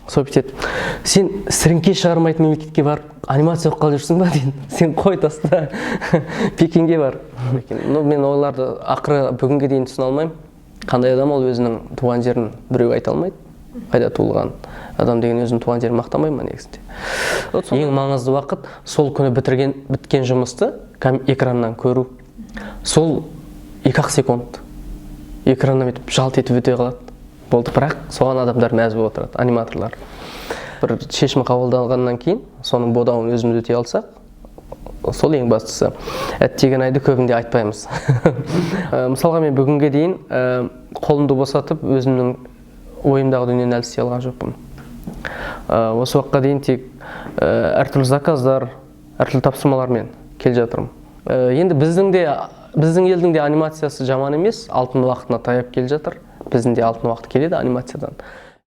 Сол бүйтеді: «Сен сіріңке шығармайтын мемлекетке барып, анимация оқығалы жүрсің ба?» – дейді. «Сен қой, таста, Пекинге бар». Ну, мен оларды ақыры бүгінге дейін түсіне алмаймын. Қандай адам ол, өзінің туған жерін біреу айта алмайды қайда туылған адам деген? Өзінің туған жерін мақтамай ма негізінде? Вот ең маңызды уақыт сол күні бітірген, біткен жұмысты экраннан көру. Сол 2-ақ секунд экраннан бүйтіп жалт етіп өте қалады, болды. Бірақ соған адамдар мәз болып отырады. Аниматорлар бір шешім қабылдағаннан кейін, соның бодауын өзіміз өтей алсақ, сол ең бастысы. Әттеген айды көбінде айтпаймыз. Мысалға, мен бүгінге дейін қолымды босатып, өзімнің ойымдағы дүниені әлі істей алған жоқпын. Осы уақытқа дейін тек әртүрлі заказдар, әртүрлі тапсырмалармен келе жатырмын. Енді біздің елдің де анимациясы жаман емес, алтын уақытына таяп келе жатыр. Біздің де алтын уақыт келеді анимациядан.